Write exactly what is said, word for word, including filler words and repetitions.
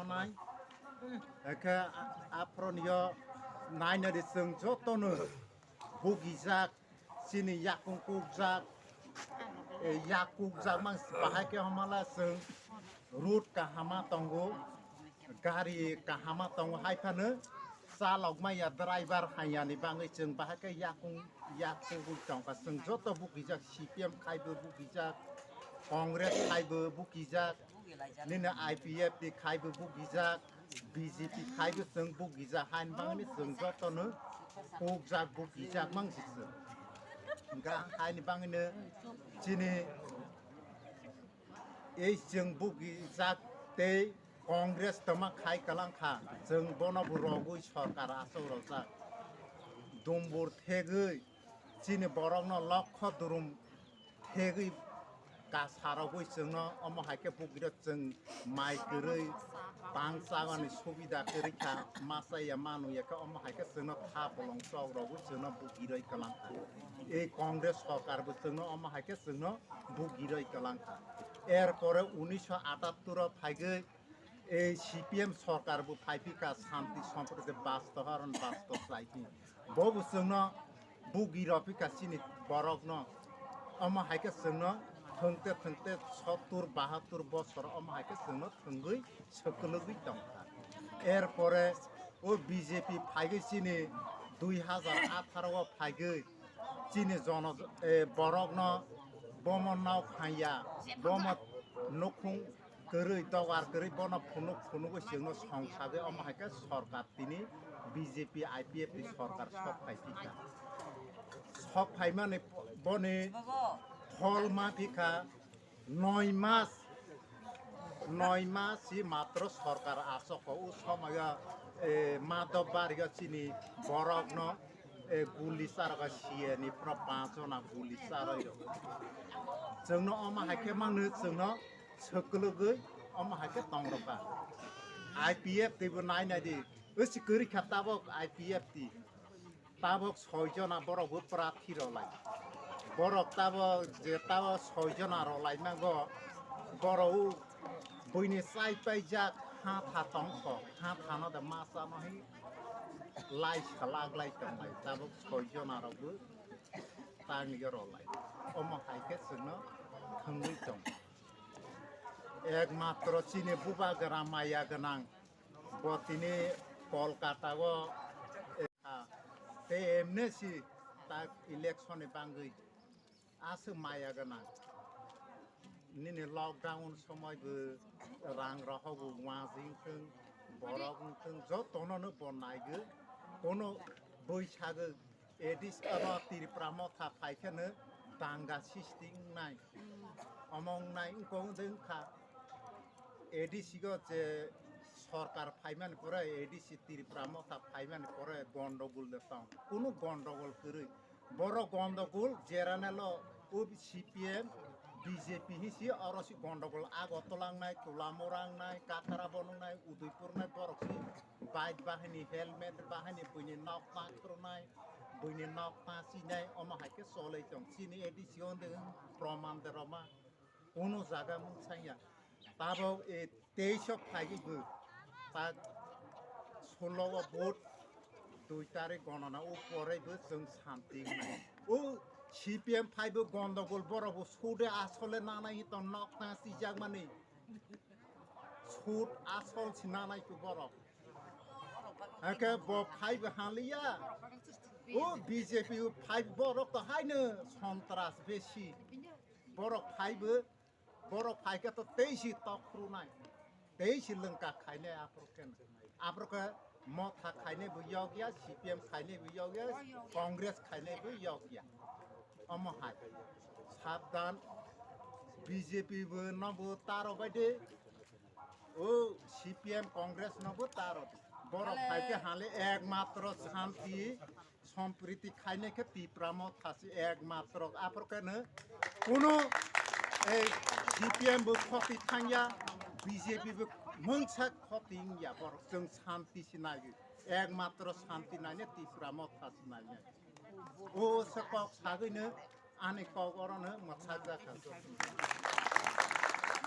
Nai, eke a-, aphronio nainari chwng jotono bugijak, chini yakung kukjak, e, yak kukjak mang bahai khe homala chwng road kahama tongo, gari kahama tongo, hai phano chalok maya driver haiyani bangwi chwng bahai khe yakung yak kugwi tongkha. Chwng joto bugijak, C P M khaibo bugijak, Congress khaibo bugijak, nini I P F T khaibo bugijak, B J P khaibo chwng bugijak, haini bangni chwng jotono kukjak bugijak mangsi chwng. Hwnkha haini bangni chini ei chwng bugijak tei Congress toma khai kwlangkha, chwng bono bo rogwi sorkar achuk rojak. Dumbur thegwi chini borokno lokho durum thegwi kasarogwi chwngno omo hai khe bugirok chwng mai kwrwi tang chamani subida kwrwi kha, ma chaya ma nungya khe omo hai khe chwngno tha bolong chok rogwi chwngno bugiroi kwlangkha. Ei Congress sorkar bo chwngno omo hai khe chwngno bugiroi kwlangkha. Er pore unisho atattor o phaigwi ei C P M sorkar bo phaiphikha, shanti sompriti basto haron basto chlaiphi. Bo bo chwngno bugi rw phikha chini borokno. Omo hai khe chwngno thwngte thwngte sottur bahattur bosor omo hai khe chwngno thwngwi swkwlwgwi tongkha. Er pore o B J P phaigwi chini dui hazar atharo o phaigwi chini jono, eh, borokno bomo nok hanya, bomo nukhung kwrwi, dogar kwrwi bono phunuk phunugwi chwngno songsagwi omo hai khe sorkar tini B J P I P F ni sorkar sok phai phikha. Sok phaimani boni phol ma phikha noi mas, noi mas si matro sorkar asoko o somoyo, eh, Madhobbario chini borokno, eh, guli charwkha C A ni phano panch jona guli charwi rw. Chwngno omo hai khe mangno chwngno swkwlwgwi omo hai khe tong rwkha. I P F T bo nai nai di. Wsi kwrwi kha tabok I P F T. Tabok soi jona borok bo prathi rw lai. Borok tabok je tabok soi jona rw lai nango. Borok o buini chai paijak ha tha tong kho. Ha tha no de ma cha no hi lai salak lai tong lai. Tabok soi jona rok bo tang yo rw lai. Omo hai khe chwngno thwngwi tong. Ekmatro chini bubagra maya gwnang bo tini Kolkata o, eh, tei M N C tak election ni bangwi aswk maya gwnang. Nini lockdown somoi bo rang rohok bo wngthwng, borok wngthwng jotono no bo naigwi, kono bwsagwi A D C oro Tripura motha phai kheno danga sisti wngnai. Omo wngnai wngkha wngde wngkha. A D C go je sorkar phaimani pore, A D C Tripura motha phaimani pore gondogol de tong. Kunu gondogol kwrwi. Borok gondogol jeranelo o C P M, B J P hinsi oro si gondogol Agartala wngnai, Tulamura wngnai, Kakrabon wngnai, Udaipur wngnai borok si. Bike bahini, helmet bahini, buini nok ma khurunai, buini nok ma sinai, omo hai khe cholai tong. Chini A D C onde proman de roma, kono jaga mung sanya. Tabok e teis o phaigwi bo, ta solo o vote, dui tarik gonona o pore bo chwng santi wngnai. O C P M phaibo gondogol borok bo sude asole nanai hito nok na sijakmani. Sut asol sinanai tu borok. Hake bo phaibo haliya. O B J P phai borok to haino sontras besi. Borok phaibo, borok phaikhe to teisi tok khurunai. Teisi lengka khainai aphuru khe. Aphuru khe motha khainai bo yokya, C P M khainai bo yokya, Congress khainai bo yokya. Omo hai. Sabdan, B J P bo no bo taro bai de. O C P M Congress no bo taro. Borok hai khe hale ekmatro shanti, sompriti khainai khe Tipra motha si ekmatro. Aphuru khe no kuno ei C P M bo khoti thangya, B J P bo mungsa khoti wngya, borok chwng shanti si nai. Ekmatro shanti naine Tipra motha si naine. O se kok sagwino ani kok orono mwthajak kha.